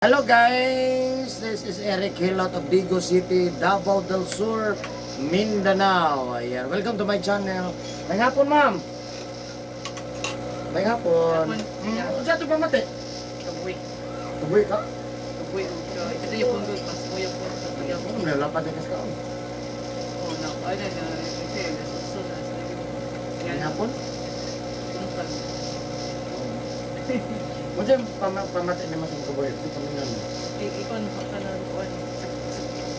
Hello guys! This is Eric Hilot of Digo City, Davao del Sur, Mindanao. Ayan. Welcome to my channel. May hapon, ma'am. May hapon. Hapon. Unsa to pamati? Kabuhi. Tuboy ka? Kabuhi. Ito yung pundot. Mas mo yung pundot. Oh, nalapat ka sa kaon. Oh, na. Ay, na, na. Kasi, nasusun na. May Yan. hapon? Tungkal. Unsa yung pamati ni mas kabuhi? Di pamingan mo. Ikaw, pa ka na. Kuan.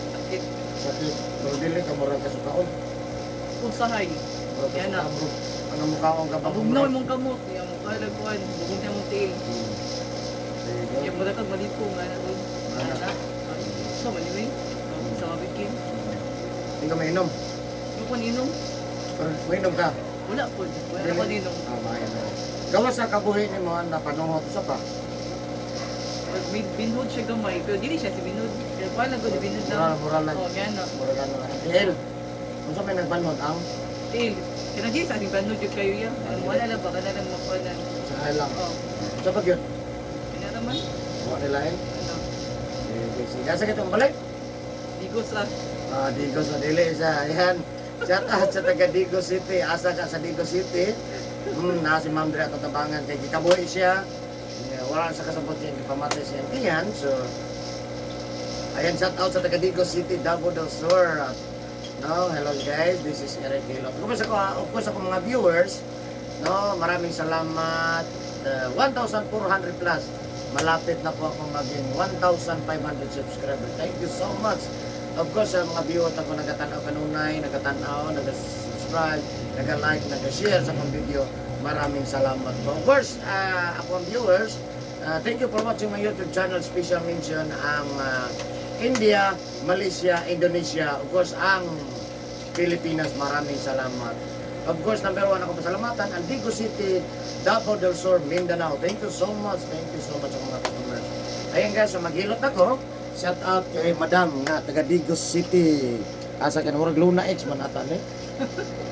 Sakit. Sakit. Pero dili ka murag ka sa kaon. Usahay. Murag ka sa Yan na. kaon. Ano mo kaon ka ba? Bugnaw mong kamot. Yung mukha lang kuan. Bugnaw mong tiil. Sige. Yung mura kag malipong nga na doon. Ana. Ana. So, maniwing. Sa mabikin. Hindi ka mainom. Yung paninom. Pero mainom ka. Wala po. Wala na paninom. Ah, maayo na. Gawa sa kabuhi ni mo na panuhot sa pa. May binhod siya gamay. Pero dili siya si binhod. Pero kuan lang ko, di binhod Mura, lang. mura lang. Oh, yan na. Mura lang lang. Tiil. Unsa may nagbanhot ang Til, kanang di sa ating banod yung kayo ya. Ang wala lang ba kana lang makuanan. sa lang. Oh, Sa pag yun. kanya naman. Wa nila eh. Ano? Sige, sige. Asa kitong balik? Digos ra. Ah, Digos sa dili sa ayan. Shout out sa taga Digos City. Asa ka sa Digos City? Na si Ma'am Drea tatabangan kay gikabuhi siya. Yeah, wala sa kasabot siya gipamatay siya tiyan. So ayan, shout out sa taga Digos City, Davao del Sur. At, no, hello guys, this is Eric Hilot. Kumusta ko, of course, ako mga viewers, no, maraming salamat. 1,400 plus. Malapit na po ako maging 1,500 subscriber. Thank you so much. Of course, sa mga viewers ako nagatanaw kanunay, nagatanaw, naga-subscribe, naga-like, naga-share sa akong video. Maraming salamat po. Of course, ako ang viewers, thank you for watching my YouTube channel. Special mention ang India, Malaysia, Indonesia, of course, ang Pilipinas. Maraming salamat. Of course, number one ako pasalamatan, ang Digo City, Davao del Sur, Mindanao. Thank you so much. Thank you so much sa mga customers. Ayan guys, so maghilot ako. Shout out kay Madam nga taga Digos City. Asa kan murag Luna X man ata ni.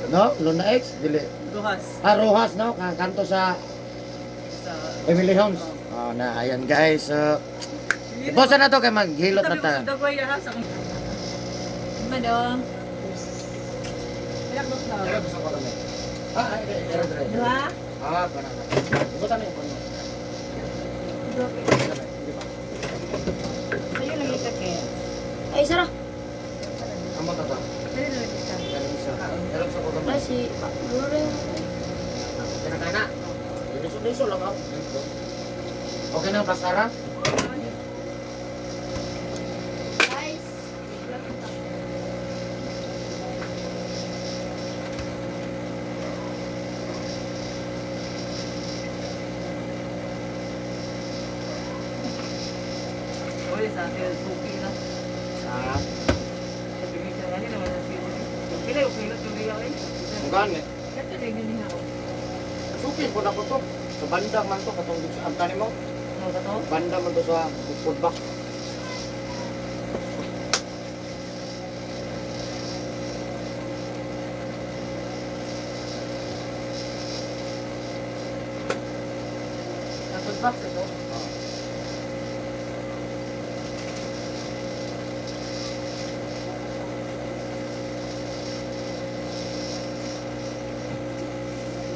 No, Luna X dili. Duhas Ah, Rojas no, kanto sa sa Emily Homes. Oh, na ayan guys. So, iposa na to kay maghilot na ta. Dagway ha sa Madam. Ayak dos na. Pero gusto ko kami. Ah, ay, ay, ay, ay, ay. Duha? Ah, kana. Ibutan na yung puno. Hindi pa. Sa'yo lagi ka, Ken. Ay, sara. Amo ta to. Dili lagi ka. Pero isa. Pero gusto ko kami. Ay, si... Lure. Kinakana. Diniso-diso lang ako. Okay na, Pasara? Guys. Oy, sa akin suki na. Ah, Sabi ni siya ngani naman sa siya. Okay lang, okay lang tuloy ako eh. ang gani. Kato din gani ako. Suki po na ko to. Sa banda man to, katong sa ang tani mo. Ano ka to? Banda man to sa food box. Sa food box ito.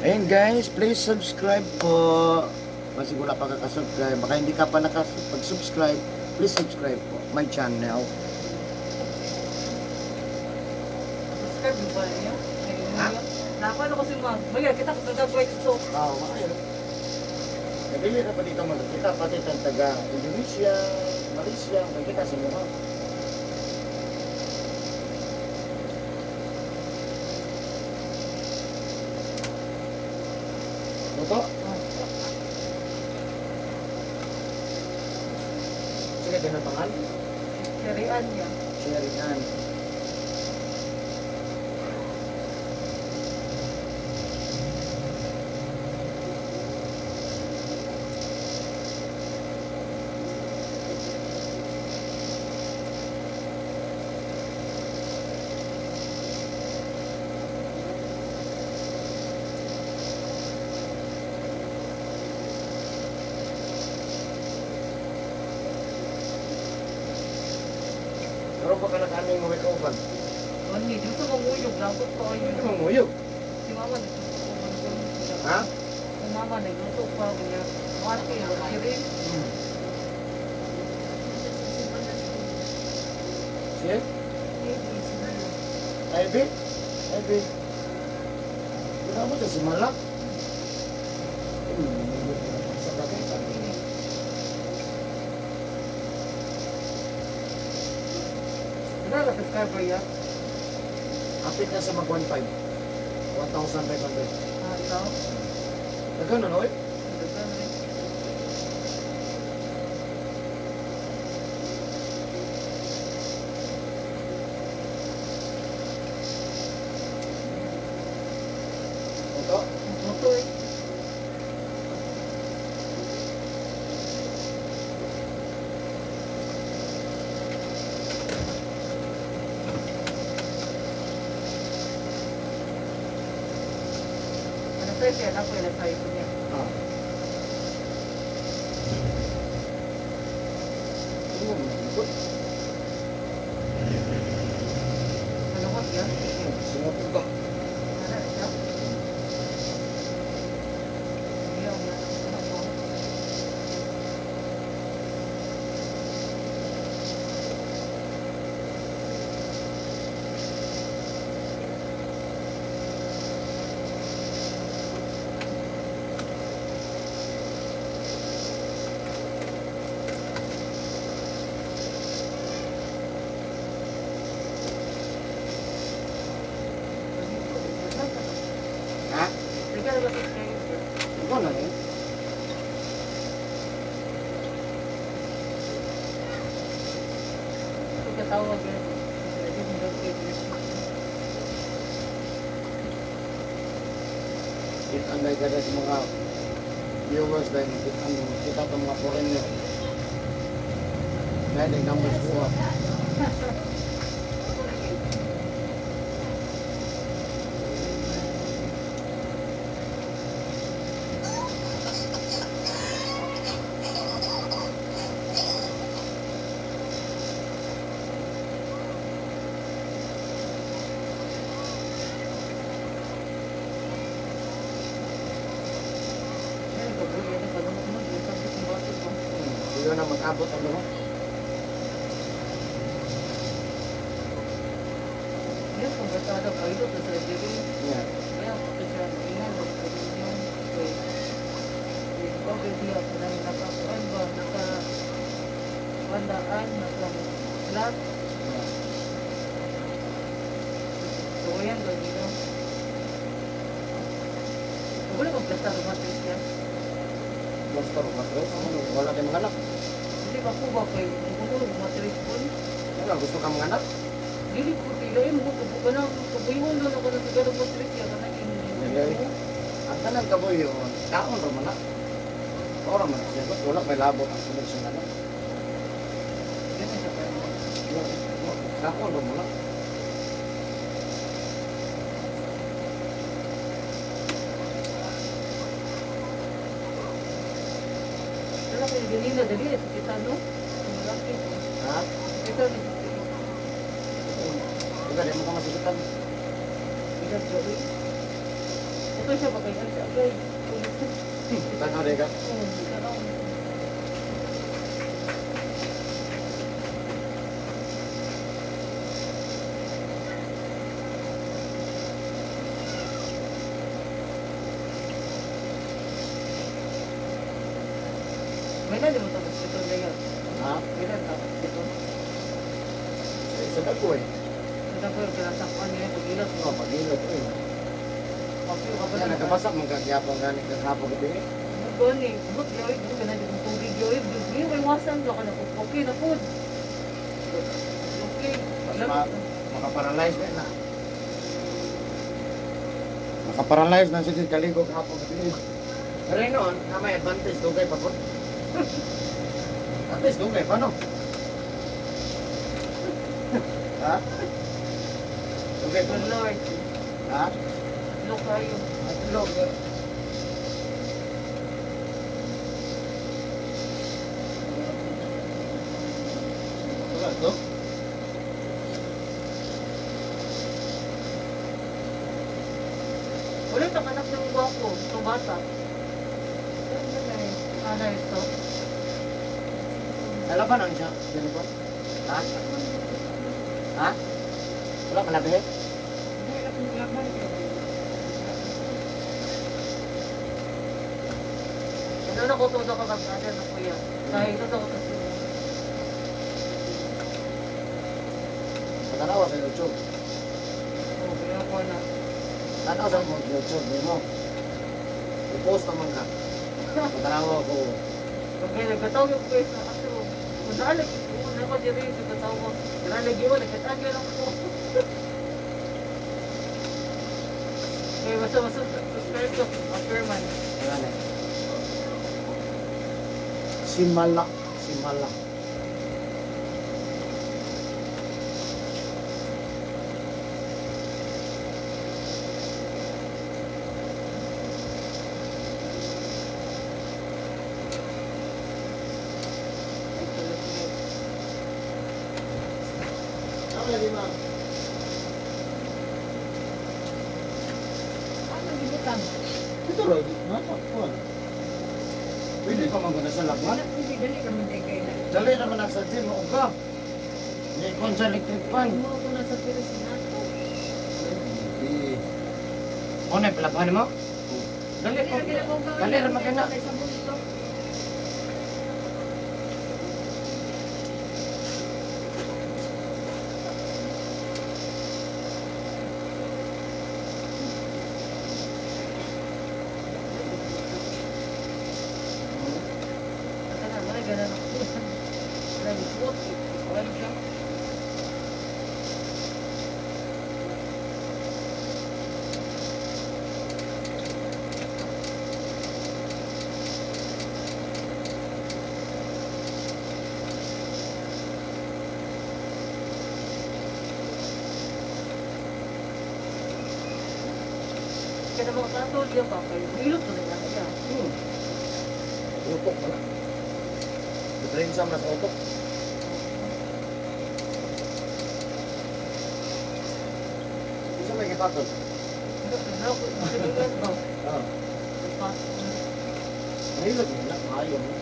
Ayun guys, please subscribe po. Kasi wala pa kakasubscribe. Baka hindi ka pa nakapag-subscribe, please subscribe po my channel. Subscribe mo ba niya? Ha? Nakaano kasi ma. Maya kita ko nagdagway ito. Oo, maayo. Nabili na pa dito magkita, pati tang taga Indonesia, Malaysia, magkita sa mga. Luto? Sige, tinapangan. Karian niya. Sharingan. Pero pa ka nakaning mo kauban. Ani, dito sa manguyog, labot ko Ano ayo. manguyog? Si mama nagluto ko man ko. Ha? Si mama nagluto pa niya. Ate, kiri. Sige. Ivy? Ivy. Ginawa mo si Malak. Wala ka subscriber ya. Apit na sa mag 1.5. 1,500. Ah, ikaw? Nagkano na, oy? Daghan eh. Ito? Luto eh. Ano sa'yo siya? Ako ilan sa'yo ko niya. Ah. Ano mo nagikot? Ano ko siya? Singot ba? Ano siya? Hindi ako na ano ko. Ha? Nagkano ba subscriber? Ikaw na eh. Pagkatawag yun. Kita ang kada sa mga viewers dahil kita ang kita itong mga foreigner. Dahil ang numbers ko ah. Hindi na mag-abot ang mga. Yeah. Yeah. Wala kang plasta rumatis siya. Basta ro matro. Wala kay mga anak. Hindi ba po ba kayo? Kung ko matris po. Ano, gusto ka mga anak? Dili po tila eh, mo ko na tubuyon na ako na siguro matris siya kana Dili. Ang kanang kabuyo, taon ra man na. Ora man na siya. Wala may labot ang sunod sa anak. Ganun siya pa. Taon ra man na. Wala kayo ganina dali sa kita no. Malaki. Ha? Kita ni Diba, di mo ka masikitan. kita joy. Ito siya ba kayo siya agay. Tanaw di ka. Oh, tanaw. May na di mo tapos ito na yan. Ha? May na tapos ito. Sa dako eh. Ito ko yung kinasakuan niya pag-ilat mo. Oh, pag-ilot eh. Kapi ka pa Kaya nagkabasa mong kagyapon gani kagapon gabi. Gani, but yoy, mo ganun yung tubig yoy, yoy, may wasan ka na okay na po. Okay. Mas makaparalyze na na. Makaparalyze na siya kaligo kahapon gabi. Pero yun noon, na may advantage dugay pa po. At least dugay pa no. Ha? Dugay pa. Good Lord, Ha? look kayo. At log. Wala to? itong anak ng gwapo, itong bata. Ano ito? Nalaban ang siya, Jennifer? Ha? Ha? Wala ka labi? Ano na ko todo ka kag na kuya. Dahil ito ako kasi. Patanawa sa YouTube. Oh, kaya ko na. Tanaw sa mo YouTube, di mo. I-post naman ka. Patanawa ko. Okay, nagkatawag yung kuya sa ato. Kung naalag, kung na ko diri, nagkatawag. Naalag yun, nagkatawag lang ko. Okay, basta basta subscribe to Ackerman. Wala na. Simala. Simala. Ano lagi, ma'am? Ano gibutang? Ito ro, nasa kuwan. Pwede pa man guna sa laban. Wala pwede dali ka man kay na. Dali naman na sa gym, uga. Di kon sa electric fan. Mo ko na sa Pirisinato. Di. Mo na palaban mo? Dali ko. Dali ra man kay na. Sa multo. Ito na, wala ganun ako. Wala, gisuot. Wala siya. Kaya mga katol yan ba kayo? Hilot ko na siya. Utok pala. Diferensya man sa utok. Isa may gipatol. Hilot na ako. Sige ba? Ah. Mahilot mo na, maayo mo.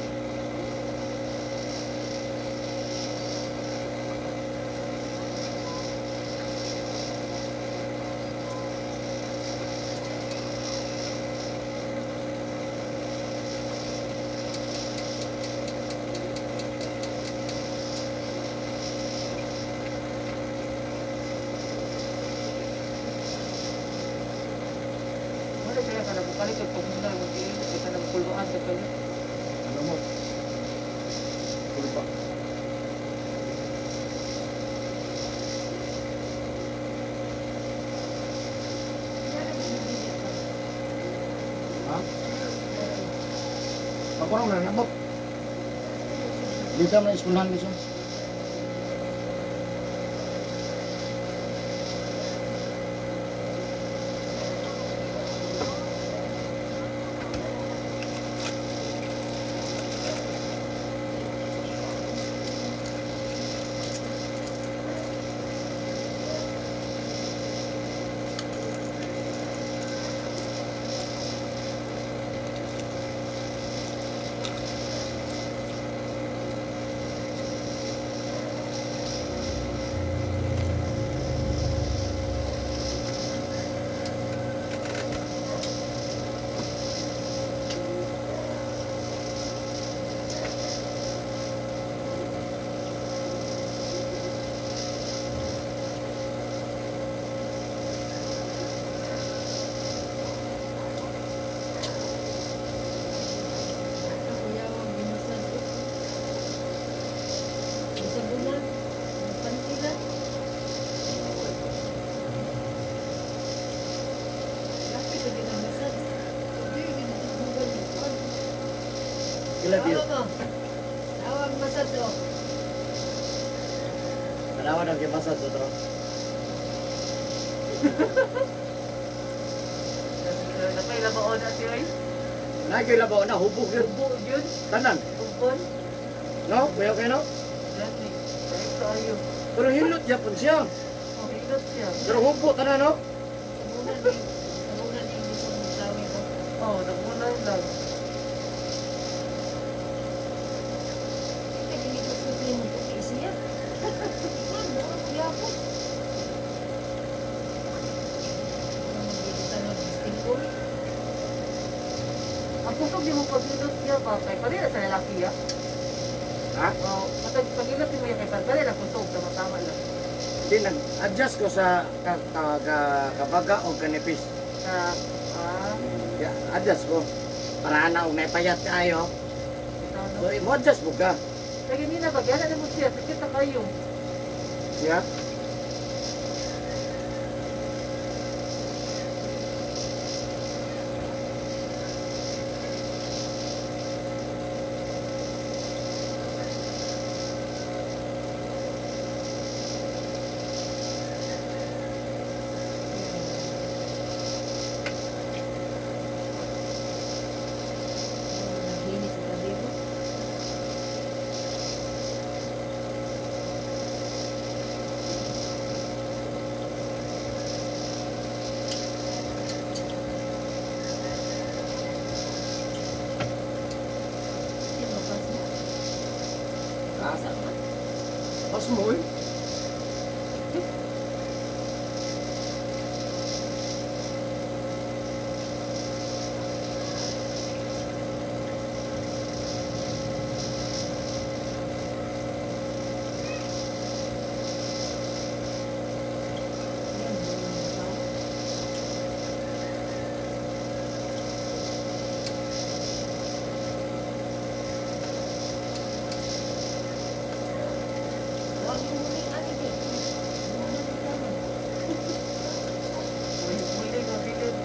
Wala kaya ka na bukalit kag pagmuna mo di ka na pulungan sa kayo. Ano mo? Kulpa. Ha? Pakurong na nabot. Dito na eskwelahan mismo. Kuya, wag gimasad. Sa bulan, pantila. Lapit na ginamasad. Hindi, ginagawa ni Kila biyo. Tawag mo. Tawag masad oh. Tanawa ng gimasa sa to. Nakailabaon na siya ay. Nakilabaw na hubog yun. Buo yun. Tanan. Bukon. No? Kuya kayo no? Gani. Dahil sa ayo. Pero hilot yapon siya. Oh, hilot siya. Pero hubo tanan no? Sa bulan ni, sa bulan ni Oh, nagulay lang. Kaya dili ko sa mo puti siya. Ano? Yapon. Ano? Ang kusog di mo pagilot niya ba? Kay pari sa lalaki ya. Ha? Oh, matag pagilot mo ya kay pari na kusog tama-tama lang. Di nag-adjust ko sa kabaga o kanipis. Sa ah, Yeah, adjust ko. Para na og naipayat kaayo. ito So no. mo adjust mo ka. Kaya ganina ba gana na mo siya sakit na kayo. Siya. Naglinis sa tabi mo. Sino pas mo? Ha? Sa man? Pas mo eh. Yan, yung tao. Huwag yung huling ano di. Muna na tama. Muli ko bilid.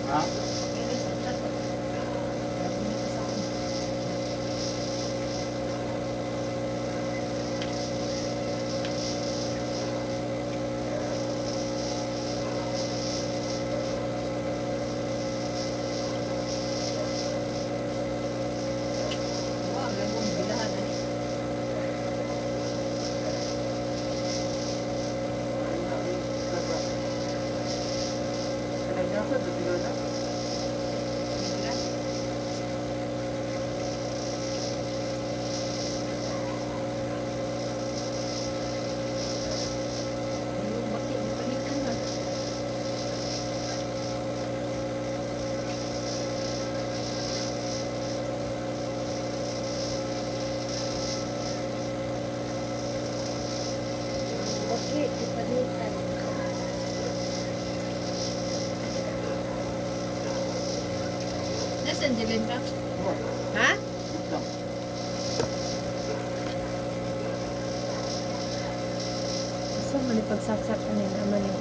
Ha? Wow, lagong bilahan ani. Kanang nasa do sila na. Bigla. Yung baki, ipalitan na. Baki, ipalitan. Nasaan Jelinda? Ha? Ito. Asa man ipagsaksak ani naman ni?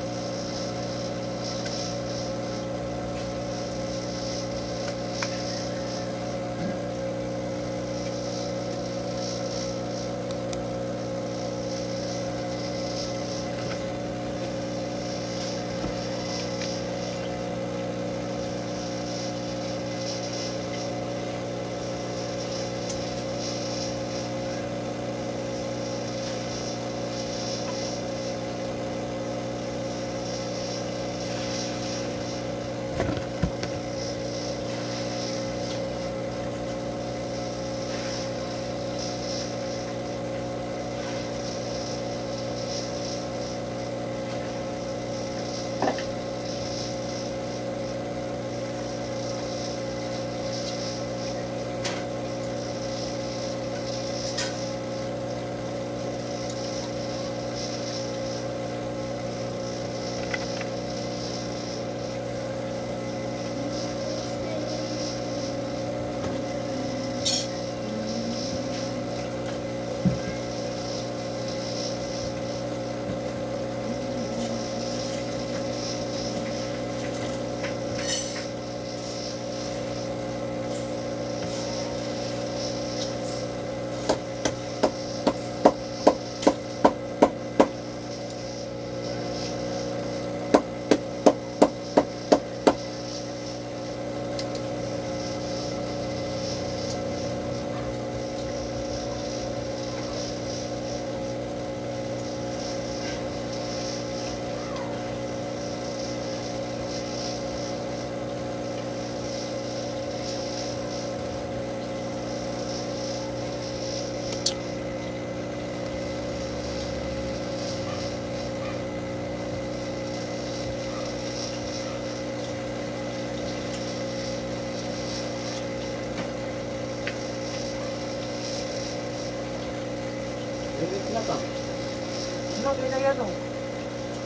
Wala pa. Ano kaya yan oh?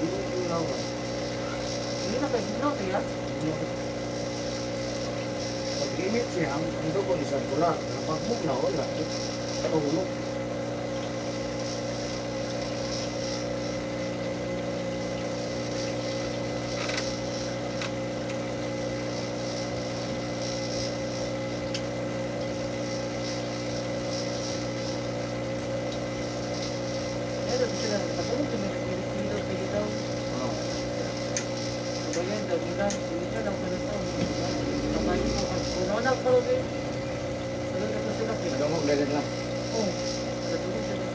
Hindi ko na. Hindi na kayo, hindi na kaya. Pag init siya, ang dugo ni sirkular. Pero pag mugna, wala. Tulog. Pero sila, pagkakot kami nag-iritiro kayo daw. Oh. Kabayan daw nila, hindi ka lang pala sa kamay ko. Una na pala rin. Ano na po sila kaya? Madungog, dali lang. Oo. Madungog sila.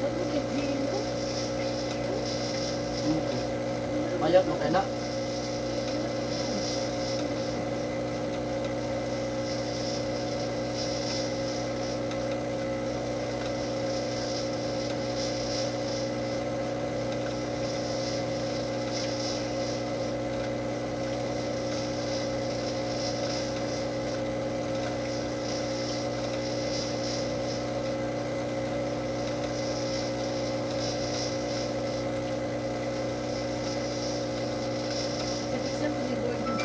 Huwag mo gitbihin ko. Payat mo kay na. Sa picture ko ni Gordon.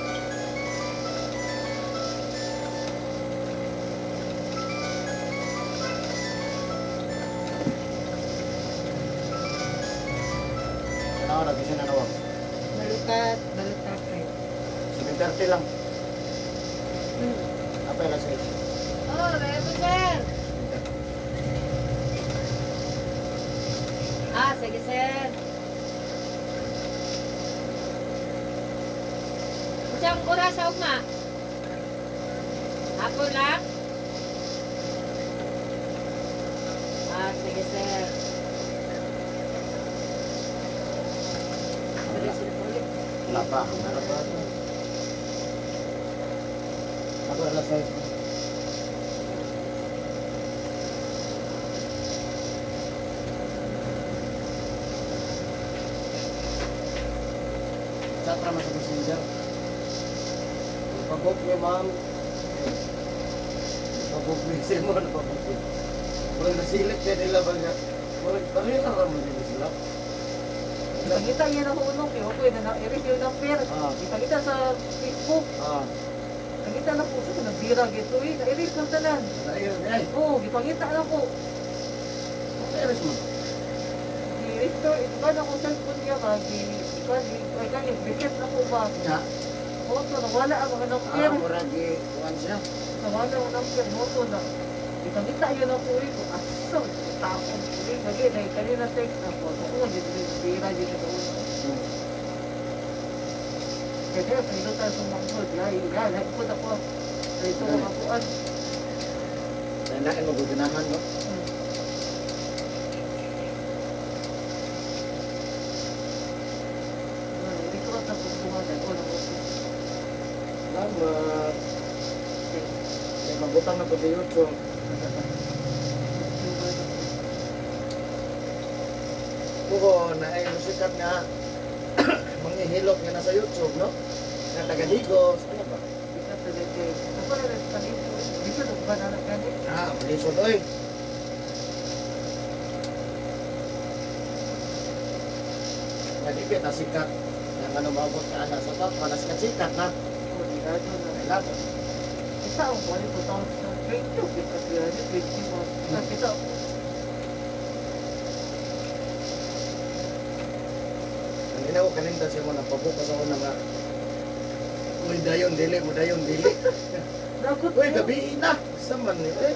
Ano na, kasi na nawag. Balutat, balutat kayo. 7:30 lang. Apa alas 6. Oh, meron po, sir. Ah, sige, sir. Isang oras sa ugma? Hapon lang? Ah, sige, sir. Dali sila ulit. Wala pa. Wala pa. Ako alas 6. Chat ra man sa messenger. Pabook ni ma'am. Pabook ni si mo na pabook ni. Murag nasilip kay nila ba nga. Murag pareha ra man din sila. Ipangita niya na ako unong, kaya ako na na-erase yung number. Ipangita sa Facebook. Pangita na po sa nagbira gito eh. Na-erase ng tanan. Ayun, ay. Oo, gipangita na po. Erase mo. I-restore, ito ba na akong cellphone niya ba? I-reset na po ba? Nya. Moto, nawala ang mga number. Murag i kuan siya. Nawala ang number, moto na. Ipangita yun ako eh. Kung asa, tapon ko eh. Lagi, dahil kanina text ako. Ako, dito, bira dito sa ulo. Kaya kaya, pahilo tayo sa manghod. Ay, yan, ay, po ako. Ay, ito ang akuan. Nain mo guganahan, no? Hindi ko lang tapos bunga dahil. Oh, naku. Salamat. Kaya mabutang na po sa YouTube. Kuko na ay musikat nga manghihilot nga nasa YouTube, no? Nga taga-Digos, ano ba? Bigat talaga eh. Ako na rin panito. Bisa na ba na gani? Ah, lisod oy. Nga di ba sikat nga ano maabot ka ana sa top, wala sikat sikat na. Oh, di radyo na. Ay lato. Kita ang kuwan ito taon sa 20, kita siya ni 21. Kita ako. Ang ina ko kalimtan siya mo nagpabukas ako na nga. Uy, dayon dili mo dayon dili. Nakot Uy, gabi na. Sa man ni eh.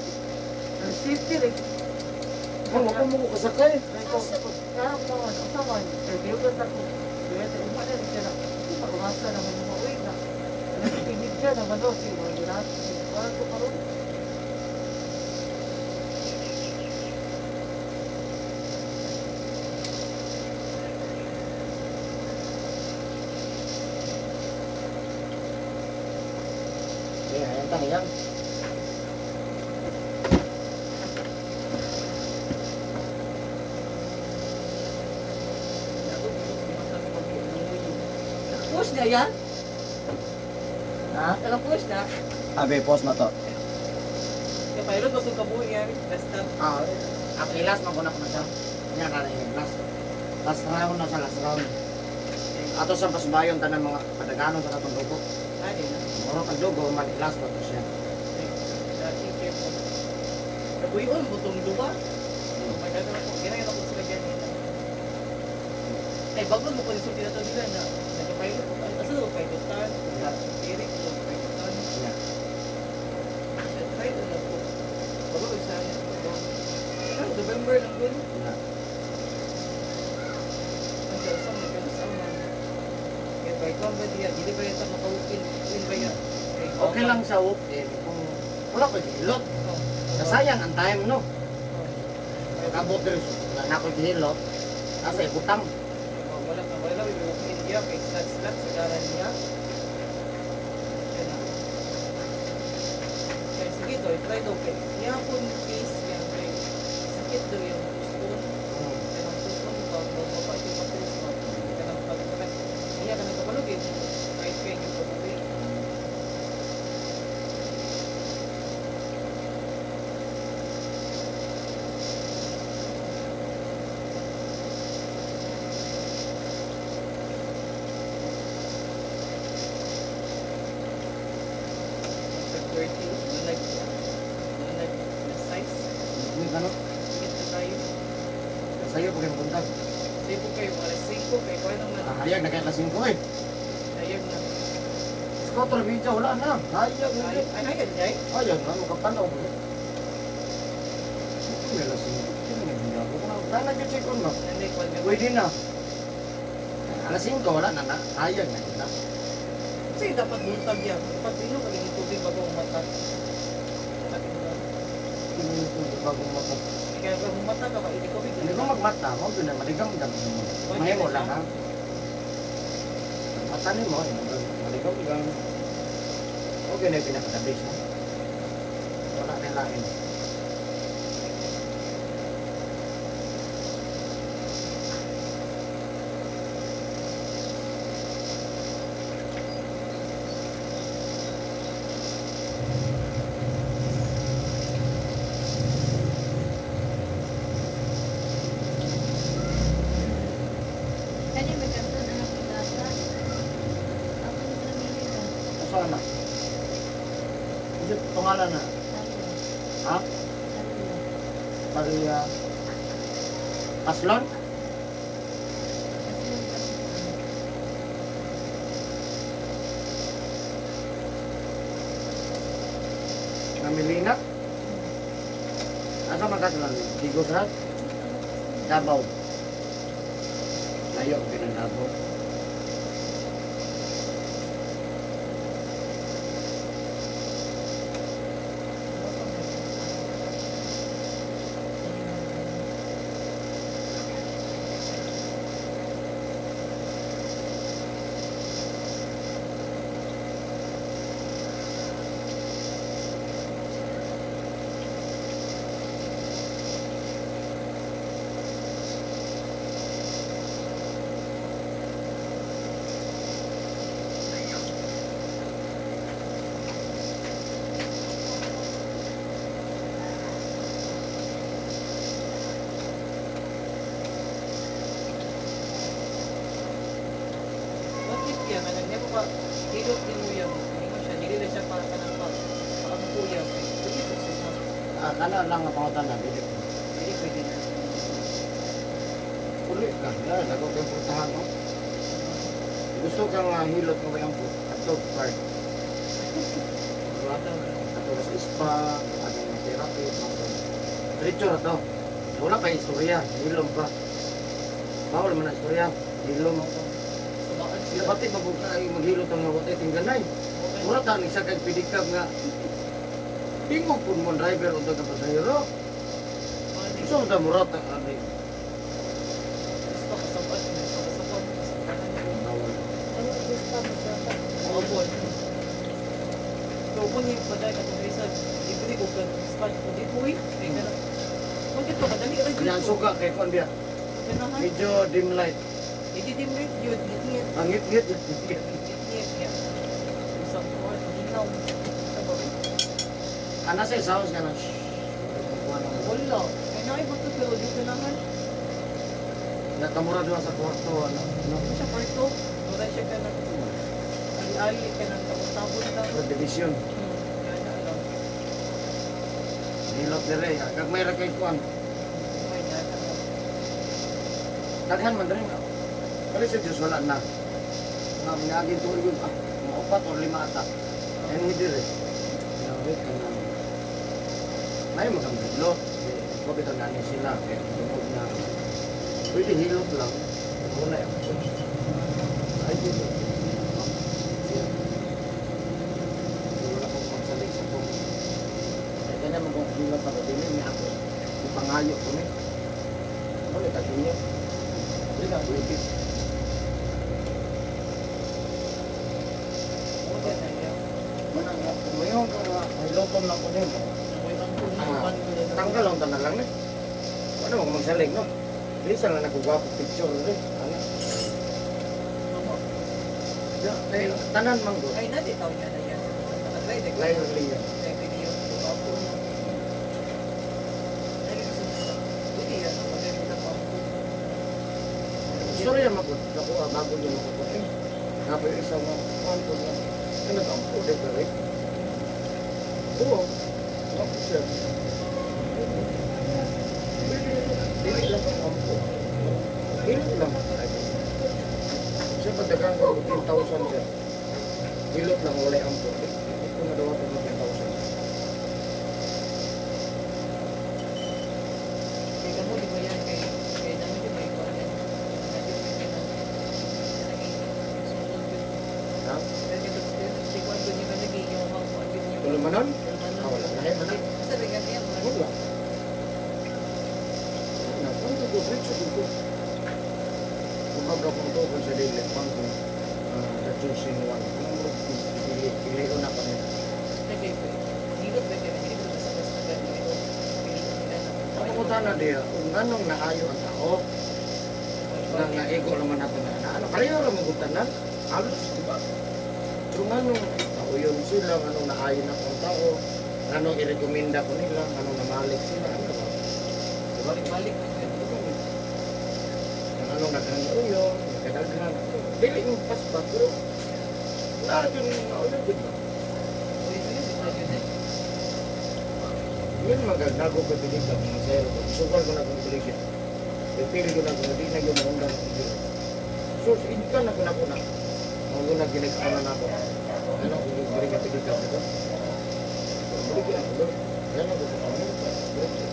Ang safety rin. Mo ko mo ko kasakay. Kaya mo, sa man, review ka sa ko. Kaya sa uma na rin siya na, maurasa naman mo, uy na. Alam, pinig siya naman daw, si Wala, si Wala ko karoon. Eh, ayan tang yan. Nakapush na yan? Ha? Nakapush na? Abi, post na to. Kaya pilot, gusto kabuhi yan. Basta. Ah, ang ilas maguna ko na siya. Nya ka na yung last. Last round na siya, last round. Ato sa pasbayon tanan mga padaganon sa katong dugo. Ano na? Muro kag dugo man ilas na to siya. Kabuhion, butong duwa. May gagawin ko. Ginaya ko sila ganyan. Ay, bago mo kung isulti na to nila na nagka-pilot ko. Asa daw pilot tan? Eric, pilot tan. Yeah. Siya, try to na po. Bago ko siya. Pero November lang yun. Yeah. Ang siya, sa mga ganun sa mga. Kaya by kung ba diya, dili ba yata makawin, win ba ya? Okay lang sa walk-in kung wala ko gihilot. Oh, Kasayang ang time no. Kabot diri wala na ko gihilot. Asa ibutang. Wala ka, wala may walk-in diya, kay slat-slat sa garan niya. Kaya na. Kaya sige daw, try daw kay niya po case niya kay sakit daw yung puso. Kaya ang puso ba, mababa yung puso. Kaya ang pagkakat niya ka nagkabalog eh. Kahit kaya yung pag-uwi. Pag 30, nunag na size. Hindi ka no. Sakit na tayo. Sayo pag yung buntag. Sige po kayo, alas 5, kay kuya naman. Ah, hayag na kay alas 5 eh. Ayag na. Scooter video wala na. Hayag na. Ay, ay, ay, ay. Hayag na makapanaw mo. Ito alas 5. Tayo nag-check on no. Nanday, kuwan ka. Pwede na. Alas 5 wala na na. Hayag na yun na. Kasi dapat buntag yan. Dapat ino kag yung tubig bago umata. Dapat ino. Ito bagong mata. Kaya pag umata ka, hindi ko bigla. Hindi ko magmata mo, doon na maligam-gam mo. Mahimo lang ha. Mata ni mo, maligam-gam. Okay na yung pinaka-the best mo. Wala na yung lain. Kani may kaso na ako data. Ako yung namili ka. Saan na? Kasi pangalan na. Tayo. Ha? Tayo. Maria Aslon? Kasi yung kaso. Namilina? Asa man ka sa Digos ra? Davao. Layo gyud ang Davao. What if yan, nga nagnya pa hilot ni mo yan, hindi mo siya, dili na siya para ka ng pa, paampo yan, kay pwede ko siya. Ah, kana lang nga pangutan na dili. Pwede, pwede na. Uli ka, na dago kay putahan no. Gusto ka nga hilot nga way ampo, ato card. Ato sa spa, ato nga therapy, mga diretso ra to. Wala pa istorya, hilom pa. Bawal man ang istorya, hilom. Sumaan Sila sila. pati mabuka ay maghilot ang nga watay tingganay. Mura ta ni sa kay pedicab nga tingog pud mo ang driver unta ka pasahero. Gusto mo ta mura ta ani. Gusto ka sabad, gusto ka sabad, Bawal. Ano gusto mo sa Mabon. So, kung yung paday ka kung isa, libre ko ka, span ko dito, uy. Kaya ka na. Bakit to, kadali ra Kanya ang dito. suka kay kuan biya. Ganahan. Medyo dim light. Hindi dim light yun, ngit-ngit. Ang ngit-ngit. Ngit-ngit, yan. Isang kuwan, linaw. Sa ba? Ana sa sounds nga nang shh. Wala. Kaya na ay bato pero di ganahan. Nakamura doon sa kwarto ano. No. Ano siya kwarto? Wala siya ka ng ali-ali ka ng tabon-tabon lang. Sa division. Yan na lang. Hilot dire. Kag may ra kay kuan. May na lang. Daghan man dire. Pero sa Diyos wala na. Nga miagin tuig yun ah, mga upat or lima ata. Yan hindi dire. Nawit ka na. May mga hilot. Ko bitaw na ni sila kay tungod na pwede hilot lang. Wala yung ay dito. Siya. Wala akong magsalig sa kong. Kaya kanya mo kung hilot pa dili ni ako. Ipangayo ko ni. Wala ta niya. Dili na pwede. Wala na yan. Manang mayon ka nga hiloton lang ko nimo. May ang puno, Ah, pan ko na. Tanggal lang tanan lang ni. Wala mo magsalig no. Bisa lang nagugwapo picture rin. Ano? Mama. Ya, eh, tanan man go. Ay, nadi tao niya na yan. Nakatry, di ko. Lion Leon. Ay, pwede yun. Ako. Ay, gusto ko. Pwede yan. Pwede na pa ako. Istorya man ko sa kuha bago niya makakuha. Eh, Napo yung isa nga kuhan ko na. Ano ka ang pude ka rin? Oo. Ako siya. Dili lang ang ampo. Dili lang. Siya pagdagan ko 10,000 siya. Hilot lang wala ampo. Hindi ko nadawa ko ng 10,000. Kaya kamo, di ba yan? Kay, kay namin di ba ikaw na Nandiyo may kanang naging sulod yun. Ha? Kaya ito, si Kwan ko niya naging yung mga kuwan yun yung Tulumanon? Tulumanon. Ah, wala. Lahi man na. Basta rin yan. Wala. Na, kung ko diretso ko. Kung baga kung to kung sa dili pang kung the choosing one. Kung mo pili pili na pa nila. Kaya, hilot ba kaya? Hindi ko basta-basta ganito. Piliin nila na. Ang pangutan na diya, kung anong naayo ang tao, na naigo naman nato na, na ano, pareho ra mong tanan, halos, di ba? Pero nganong nauyon sila, nganong naayo na ang tao, nganong irekomenda ko nila, nganong namalik sila, ano ba? Di ba? Balik-balik. Ang anong daghan uyon, nagkadaghan, dili yung paspa, pero naa yun nauyon, di ba? Uy, yun, yun, yun, eh. Yun magagnago ko pilig ka, mga sero ko. Sugal ko na kong pilig yan. Pipili ko na kung di na yung maundang akong pilig. So, hindi ka na kuna kuna. Ang una ginag-ana na ako. Ano, kung balik ka pilig ka, diba? Balik ka, diba? Yan ang gusto ko. Diretso.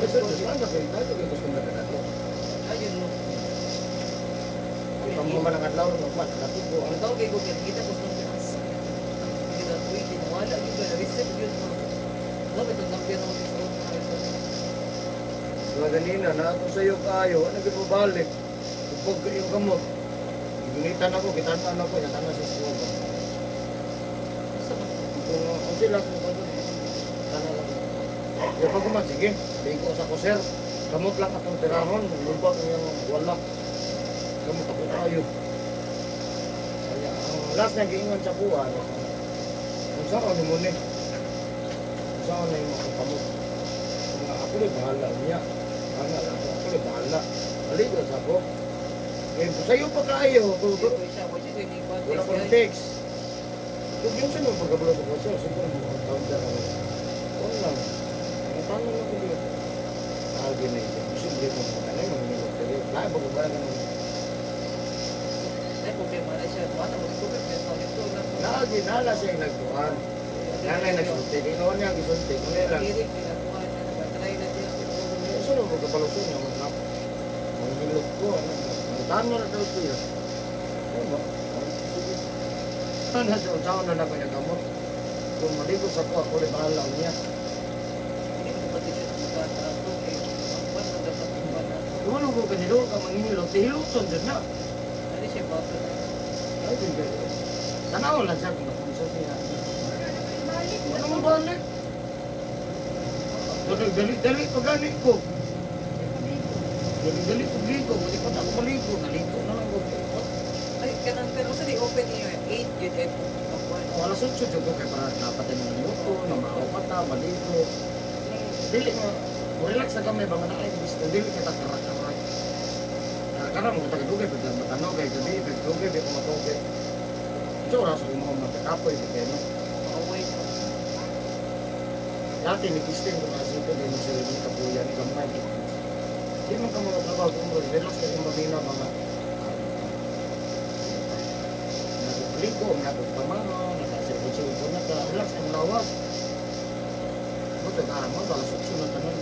Sir, just lang kay tayo kay customer na nato. Ayun no. Pag man ang adlaw ron man, nato ko Ang ang tawag kay Google, kita ko sa asa. Kita ko wala gyud ba reset gyud mo. Wala ba itong lampian ako sa una. Mga ganina na ako sa iyo kaayo, ano gyud mo balik? Upog yung gamot. Gunitan ako, gitan-an ako, yatan sa school ba. Sa ba? Kung ang sila kung ano, tanan lang. Ya pag kuman, sige, ligo sa ko, sir. Kamot lang atong tirahon, lubag yung wala. Kamot ako tayo. Kaya ang last na giingon sa kuha, ano, kung saan ni mo ni? Kung saan na yung mga kamot? Kung ako rin bahala niya. Ana lang ako, ako rin bahala. Maligo sa ako. Eh, sa'yo pa kayo. Ko siya, wala siya ni Wala kong text. Kung yung sino pagkabalo sa kotse, siguro mo ang counter ako. Wala lang. Ang tanong ako dito. Ah, gini. Posible mo mga kanay, mga nilok dili. Lahat ba kung ganun? Ay, problema na siya. Wala mo ko pero ito na. Naagi, nala siya yung nagtuan. Nanay nagsulti. Inoon niya ang gisulti. Kung niya lang. Diri pinakuha na nag-try na siya. Sino pagkabalo sa inyo, mga mga nilok ko. Ano, ang tanong na daw siya. Ano ba? Sige. Ano siya, saan na na niya gamot? Kung maligo sa ko, ako rin bahala niya. Hindi mo pati siya magkatato kay ang buwan na dapat ang buwan na. Wala ko kanilo ka manghihilot, hiluton dyan na. Ano siya bato na. Ay, hindi. Tanaw lang siya kung napunsa siya. Wala mo balik. Dali, dali, dali, pag ko. Dali, dali, pagligo. Hindi pa ako maligo. Naligo na lang ko. Ay, kanang pero sa di open niyo 8 gyud ay ang buwan. O, alas 8 dyan ko kay para dapat ay maluto, na maawata, maligo. Dili mo, relax na kami, baka na ay gusto, dili kita karak-karak. Karak mo, tagadugay, pagka matanogay, gabi, pagdugay, di ko matugay. So, oras ako mga magkakapoy, di kayo, no? Maaway no. Dati, ni Christine, kung nasa ito, di mo sila yung kapuyan, gamay. Di man ka mga trabaho, kung relax na yung mamina, mga nagpaliko, nagpamano, nakasilbo-silbo na ka, relax ang lawas. Buto ka, mo, alas 8 na tanan.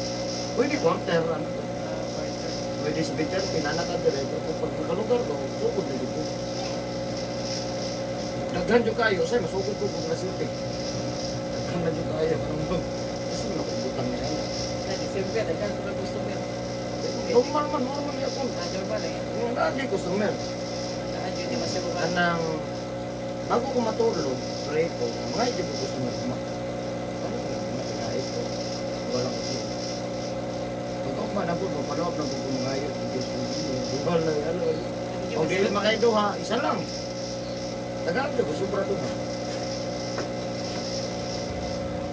Pwede quarter, ano to? Ah, quarter. Pwede sa bitter, pinanaka dire, pero kung pag nakalugar ko, sukod na dito. Daghan jud kayo, say masukod ko kung nasilti. Daghan na jud kayo, anong bang? Kasi nakubutang niya. Na December daghan ko na customer. Normal man, normal yapon. Ah, normal lang yan. Yung lagi customer. Ah, yun di masyado ka. Anang, bago ko matulog, pray ko, mga hindi ko customer ma. Ano ko, matagay ko. Wala ko siya. Pag ako man ako, mapaloob na ko mga ayot, hindi ko wala, ano. Kung dili makaiduha, isa lang. Tagaan ko, sobra duha.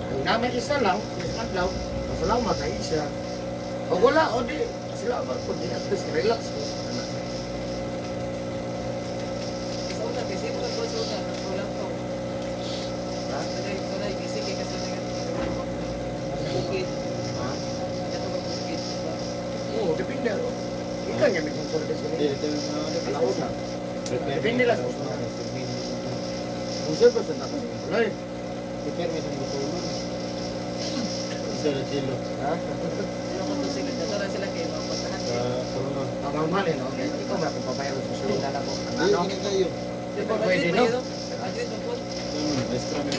Kung namin isa lang, isa adlaw, pasalamat ay isa. O wala, o di, salamat ko, di at least relax ko. Ano? Sa una, kasi mo ko sa una, nagkulang ko. Ha? Sunay, sunay, gising kay kasi nag bukid. Ha? Kato bukid. Oo, depende. Ikaw nga may kung service Hindi, kanina. ito yung mga ano. Alauna. Depende lang sa customer. Kung service na tapos, wala eh. Prepare mo sa motor. Isa na kilo. Ha? Sila ko to sila, tara sila kay mga puntahan. Sa corona. Pamamahal eh, no? Okay. Ikaw nga kung papayaran sa sulit na ako. Ang Hindi, ano? hindi kayo. Di ba pwede, no? Madrid mo po. Extra na.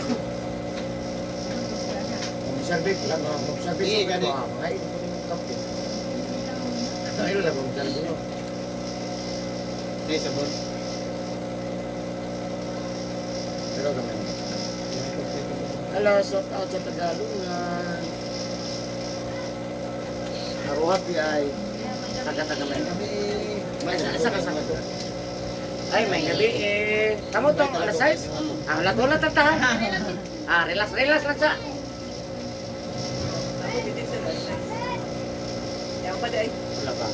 Kung service lang, no? Kung service, Hindi, okay, gani. ah, mga ito ko yung kape. Ayun lang, kung service, no? Hindi, sabon. Pero kami. Hello, shout out sa Tagalungan. Naruhat di ay taga-taga may gabi. May isa ka sa Ay, may gabi eh. Kamu tong alas 6? Ah, ulat-ulat ta. Ah, relax, relax lang sa. Ako bitin sila. Yang pa di ay. Wala pa.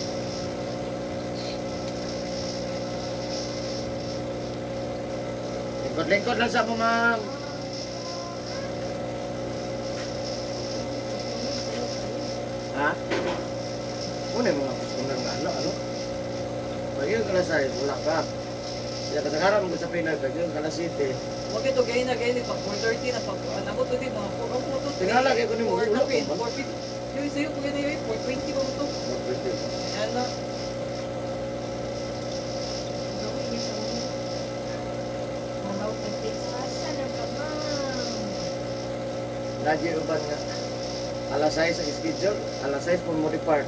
Lingkod-lingkod lang sa mo, ma'am. Ha? Una yung mga customer nga, ano, ano? Pag yung alas 6, wala pa. Kaya kasagaran mo sa Pinoy, pag yung alas 7, Wag ito gay na gay ni pag 4:30 na pag ano ko to di mga 4 ako to. Tingala kay kunin mo, ulo ko, 4:50. Yoy, sa'yo ko yun yoy. 420 ba ito? Yan na. Gawin niya sa ulo. Mahaw ka text. Asa na ka, ma'am? Lagi uban nga. Alas 6 ang schedule, alas 6 po mo depart.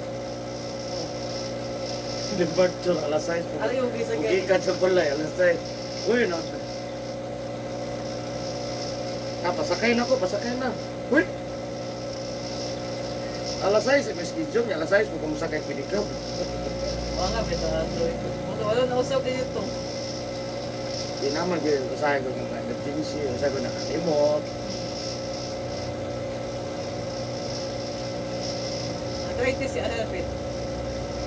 Departure alas 6 po. Ano yung bisa Ugi kay? ka sa balay, alas 6. Uy, no. Ah, pasakay na ko, pasakay na. Uy! Alas 6, may schedule niya. Alas 6, kung musakay pedicab. Wala nga, beta. Wala na usap din ito. Di naman, gyud usahay ko ng emergency, usahay ko nakalimot. Arthritis si Alfred.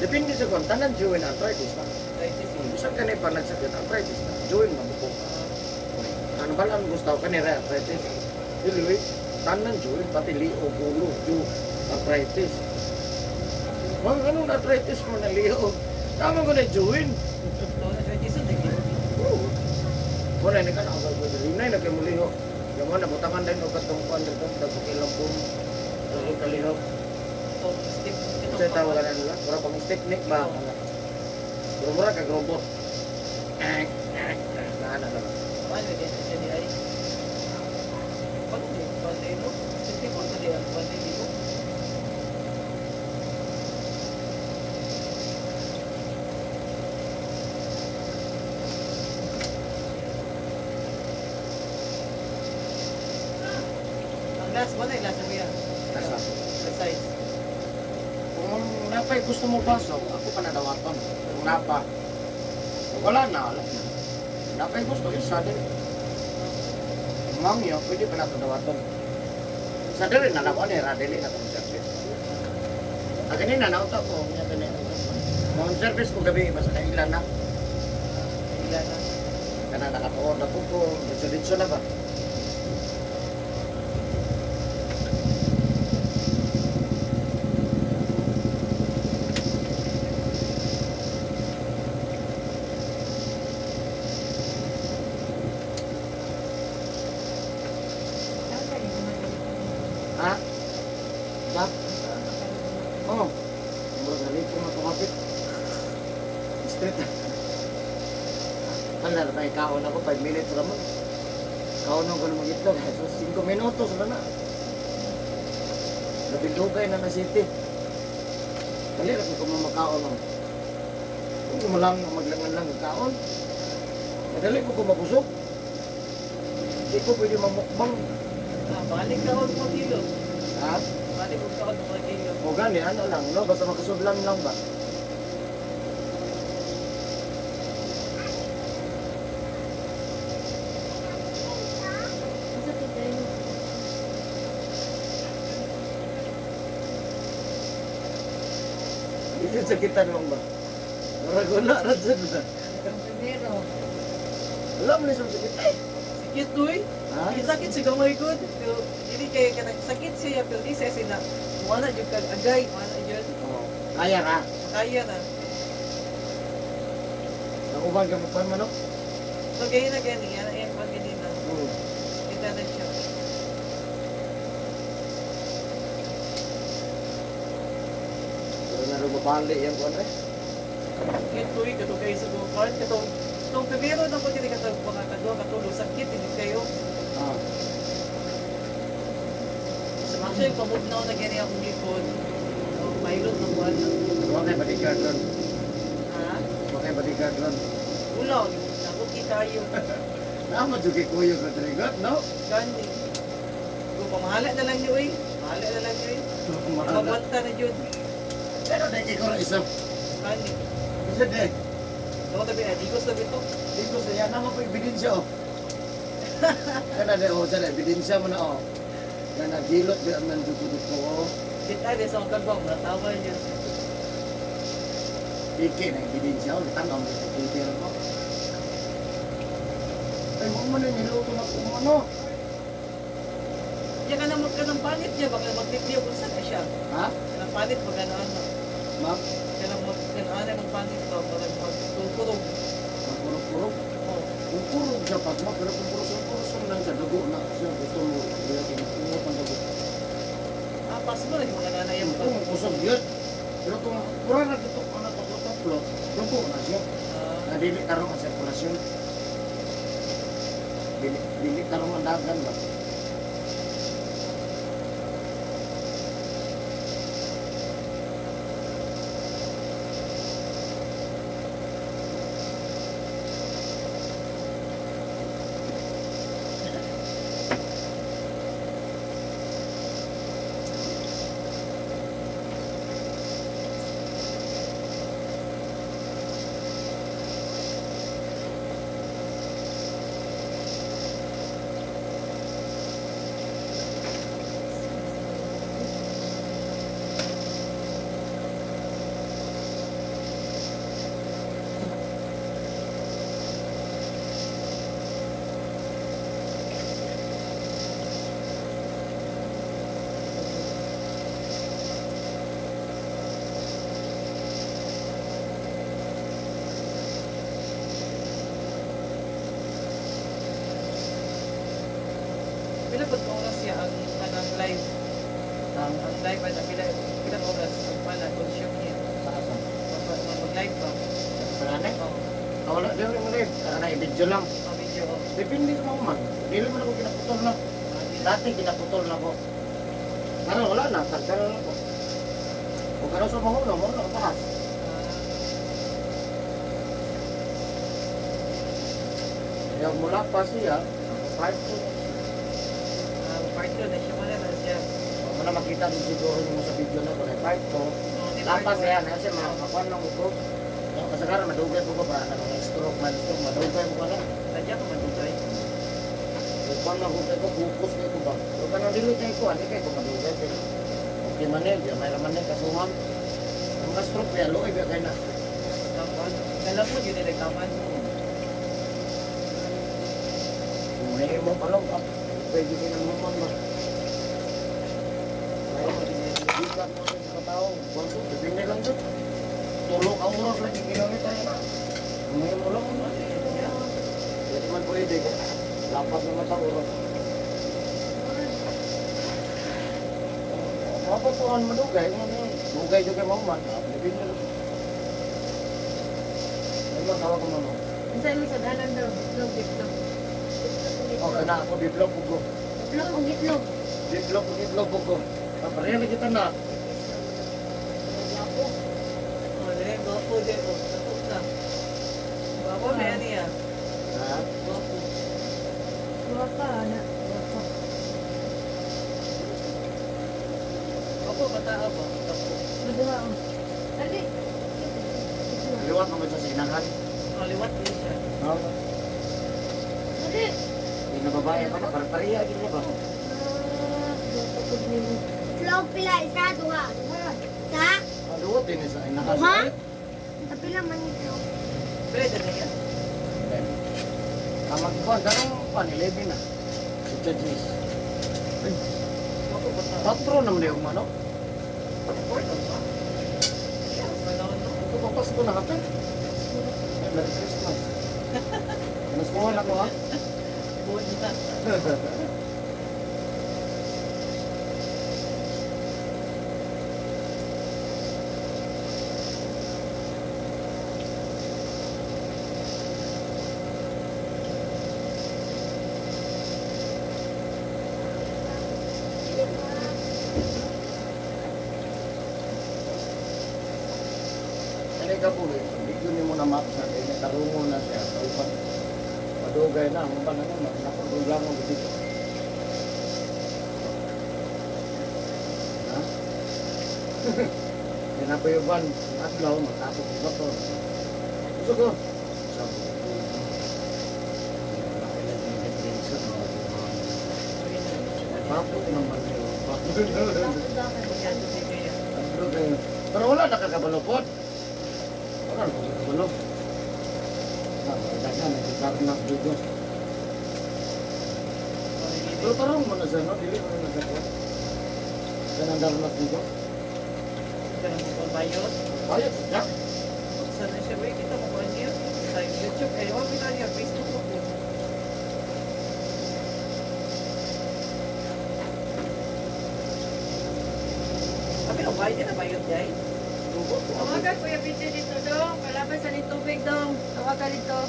Depende sa kung tanan join arthritis na. Arthritis. Kung bisan ka na pa nagsakit arthritis na, join mabuko. Ano ba lang gusto ka ni arthritis? Dili, tanan join pati liog ulo, jo arthritis. Mang anong arthritis mo na liog? Tama ko na join. Arthritis yun, naging. Oo. Wala ni ka na ako ko dili na kay muliho. Yung mo nabutangan din og katong kuan dito, dagko po. Ang kalihok. So, stick. Sa tawag na nila, mura pang technique ba? Pero mura kag robot. Eh, eh, eh, Naana na ba? Ano din siya di ay? Paano din? Paano no? Stick ko sa di ang paano dito. Ang last one ay last mo yan. Last one. The size. Kung napay gusto mo pasok, ako pa nadawaton. Kung napa. Kung wala na, wala na. Napay gusto, isa din. Ma'am yun, pwede pa nato dawaton. Sa dili na lang, ano eh, radili na itong service. Ah, ganina, nauta ko. Nga gani. Mga service ko gabi, basta kailan na. Ilan na. Kana nakatuon na po ko, ditso-ditso na ba? Saan ka rin gumagaling? Ha? Ba? Oo. Murag nalipong na tumapit. Street. Wala na tayo kaon ako, 5 minutes raman. Kaon ako ng mga itlog. Jesus, 5 minutos na na. Nabidugay na na city. Dali na kung kumamakaon ako. Kung kumalang, maglangan lang ang kaon. Madali ko kumabusog. Hindi ko pwede mamukbang. Ah, balik ka mo kilo. Ha? Balik ka mo kilo. O gani, ano lang, no? Basta makasudlan lang ba? Asa to tayo? Hindi sa kita naman ba? Murag wala ra dyan ba? Ang primero. Wala mo na siyang sakit eh. Sakit to eh. Ha? Sakit siya gamay gud. Pero dili kay kanang sakit siya pero di siya sina. Wala jud kag agay, wala jud. Oo. Kaya ka. Kaya na. Nakuban ka mo pa man, no? So gaya na gani, yan ang pag ganina. Oo. Kita na siya. Pero na rumabali yan ko ano eh. Sakit to eh, kato kayo sa go-kart. Katong, tong primero na ko dili katong mga kadua katulo, sakit din kayo. Ah. Actually, pamugnaw na gani akong likod. So, pilot na buwan na. Huwag kay bodyguard ron. Ha? Huwag kay bodyguard ron. Ulaw, nabuki tayo. Naman jud kay Kuya Rodrigo, no? Gani. Go, pamahala na lang niyo eh. Mahala na lang niyo eh. Mahala. Pagwanta na yun. Pero di ko isa. Gani. Isa di. Ako tabi na, digos tabi to. Di ko siya naman po ebidensya oh. Kana di oh, sana ebidensya mo na oh. Kana gilot di ang nandito dito oh. Kita di sa akong kalbang, natawa niya. Iki na ebidensya oh, tanaw mo sa Twitter mo. Ay mo man yung niluto na kung ano. Diya ka na ka ng panit niya, baka magtipliyo kung saan na siya. Ha? Kanang panit, baka na ano. Ma'am, Kanang mag, kanang ano ng panit to, baka magtuturog. magkurog-kurog. Oh. Kung kurog siya pas mo, pero kung kurog-kurog lang siya, dugo na siya. Gusto mo, hindi natin ingot ang dugo. Ah, Lapas mo lagi mga nanay ang Kung kusog yun. Pero kung pura na dito ko na tuplo-tuplo, dugo na siya. Ah, Na dili tarong ang sirkulasyon. Dili, dili tarong ang dagan ba? Pila pag oras siya ang kanang live? Ang Ang live ay pila pila oras ang pala consume niya. sa asa. Mag-live ba? Sa pananay? Oh, Ah, wala, di mo rin. Tara na, i-video lang. oh, video. Oh. Depende sa mga man. Dili mo na ko kinaputol na. Ah, di na. Dati kinaputol na ko. Karon wala na, tagsara na ko. O karon sa mga ulo, mga ulo, taas. Ah, Kaya mula pa siya, part 2. Ah, part 2 na siya wala na siya. Huwag mo na makita din siguro mo sa video na ko na part 2. Oh, di part Lapas one. yan, kasi makakuan lang ko. Kasi karon madugay ko ba na mga stroke man stroke madugay mo ka na. Tadya ka madugay. Kuan man ko ko focus kay ko ba. Pero kanang dili kay ko, ani kay ko madugay kay. Okay man eh, di may raman eh kasuhan. Ang mga stroke kaya luoy ba kay na. Tapos, alam mo yun nila taman mo. Kung may mo pa lang, ah, pwede ka nang human ba. Gikan mo rin sa katao. Kuan ko, depende lang doon. Tulog ang oras lagi ginamit tayo na. Kung may mo lang, pwede man pwede. Lapas naman sa oras. Mapatuan madugay, dugay juga mau man. Depende lang. Ay, matawag ko mama. Unsa imong sadalan daw? Itlog, itlog. Oh, kana ako biblog ko. Itlog og itlog. Biblog ko, itlog ko. Pareha na kita na. Gwapo. Oh, dire gwapo dire oh, tapos na. Gwapo na yan niya. Ha? Gwapo. Gwapa ana. Gwapa. Gwapo bata ba? Gwapo. Maduha oh. Dali. Liwat mo ba siya sa inahan? Oh, liwat din siya. Ha? Dali. Hindi na babae pa na, pareha gid na ba? Ah, gwapa pud nimo. Itlog pila, isa, duha. Duha. Sa? Liwat din sa inahan. Duha? Pila man itlog. Pila dyan niya. Kamag ko, darong pan, 11 na. Si Judges. Gwapo bata. Patro naman yung manok. Fourth ba? Yeah, panahon no. Ito pa Pasko na kata. Ay, Merry Christmas. Mas kuha na ko ha. Buwan na. Kani ka po eh, hindi yun mo na map sa kaya tarungo na siya. Kaupan, madugay na, ang uban na naman, nakadugay mo dito. Ha? Pinapayuban, adlaw, matapos ko to. Gusto ko. Sabi ko, Bakit naman yun? Bakit bakit? Tatlo kayo. Pero wala nakakabalopod. Wala nakakabalop. Ah, dagan, nagkakaroon ng video. Pero tarong mo na siya, no? Dili mo na siya po. Ganang darnas dito. Bayot. Bayot, ya. Sana siya, wait, kita mo kuha niya. Sa YouTube, eh, wala kita niya, Facebook ko po. Bayad ka na bayad day. Dugo ko. Tawagan Kuya Peter dito dong. Kalaban sa ni tubig dong. Tawagan dito.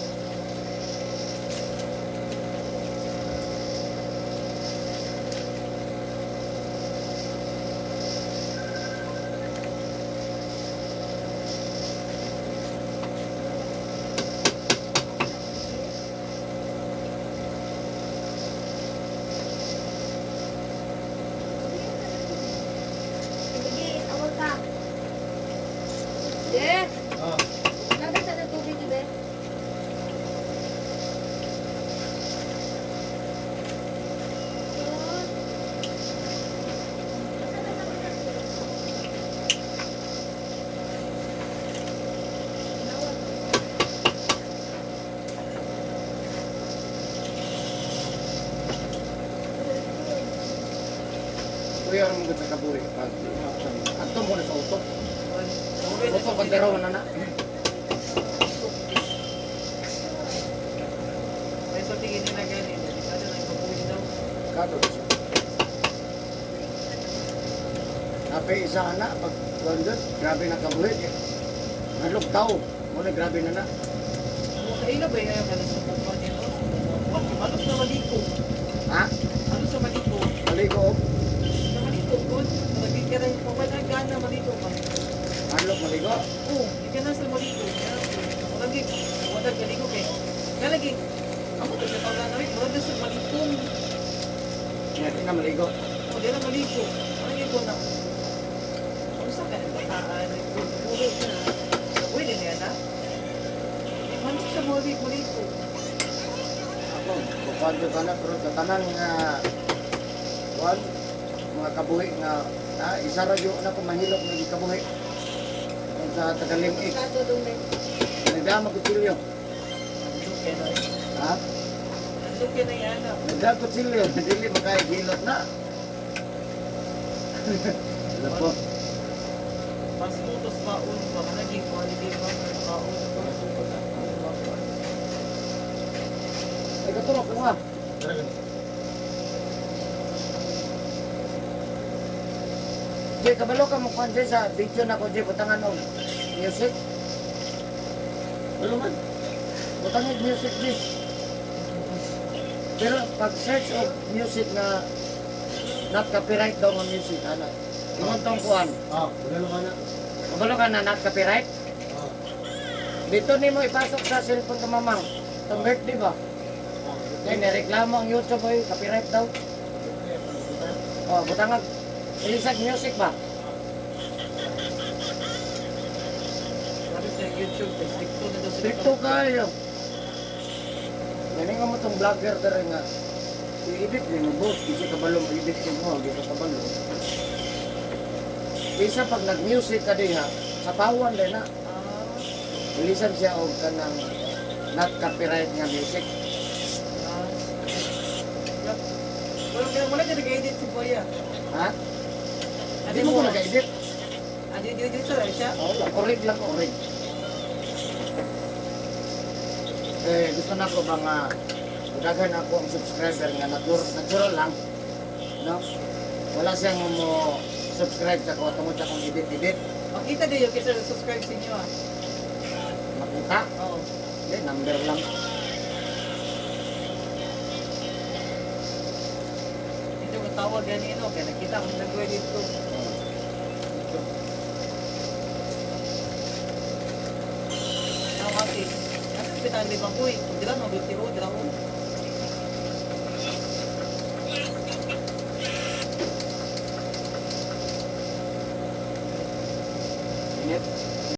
Sige, tawag ka. Yeah. Ah. Laban sa ni tubig dito. Kuya ang mga sa kabuhi. Pag ato mo na sa utok. Utok pag daraw na na. May sa tingin nila gani, delikado na yung kabuhi daw. Kato na siya. Napay isa na pag London, grabe na kabuhi. Nalog tao. Muna grabe na na. Ano kaila ba yung kanan sa buka niya no? Halos na maliko. Ha? Halos na maliko. Maligo. Na maliko good. Naging ka rin pawala gana maliko ka. Hadlok maligo. Oo, di ka na sa maliko. Lagi, wala galiko kay. Kalagi. Amo to sa tawag na rin, wala sa malikong. Nga di na maligo. Oh, di na maliko. Ano ko na? Ano sa ka bataan, puro ka na. Pwede niya na. Manok sa maliko, maliko. Ako, kukwento ka na pero sa tanan nga kuan mga kabuhi nga na, isa ra gyud na ko mahilok nga gikabuhi. Kung sa Tagalim X, Kato dong be. nagdama kutsilyo. Ano na? Ha? Ano na yan? Nagdama kutsilyo, dili makahilot na. Alam po. Mas mutos maun ba ka naging quality ba maun ba? Ay, katulog ko nga. Tara gani. Jay, kabalo ka mo kuan Jay, sa video na ko Jay, butangan og music. Ano man? Butangan og music Jay. Pero pag search og music na not copyright daw nga music ana. Ingon tong kuan. Ah, wala lang ana. Kabalo ka na not copyright? Ah. Dito nimo ipasok sa cellphone ka mamang. Itong birthday ba? Ah. Kaya nireklamo ang YouTube oy, copyright daw. Oh, butangag ilisag music ba? Sabi sa YouTube, stricto na daw sila. Stricto kayo. Gani nga mo tong vlogger dere nga. I-edit din mo boss, kasi kabalo mo edit din mo, di ka kabalo. Bisa pag nag-music ka diha, sa tawan din na. Ah, Ilisan siya og kanang not copyright nga music. ah. Yup. Wala kaya wala ka nag-edit si Boya. Ha? Di mo ko nag-edit. Ah, di di di sa siya. Oo, orig lang orig. Eh, gusto na ko ba nga daghan ako ang subscriber nga natural lang. No? Wala siyang mo subscribe sa ko tungod sa akong edit-edit. Makita din yung kaysa subscribe sa inyo ah. Makita. Oo. Hindi, number lang. Hindi ko tawag ganino kaya nakita ko nag-edit ko. Tawag eh. Nasa pitali ba ko eh. Dira mo dira mo.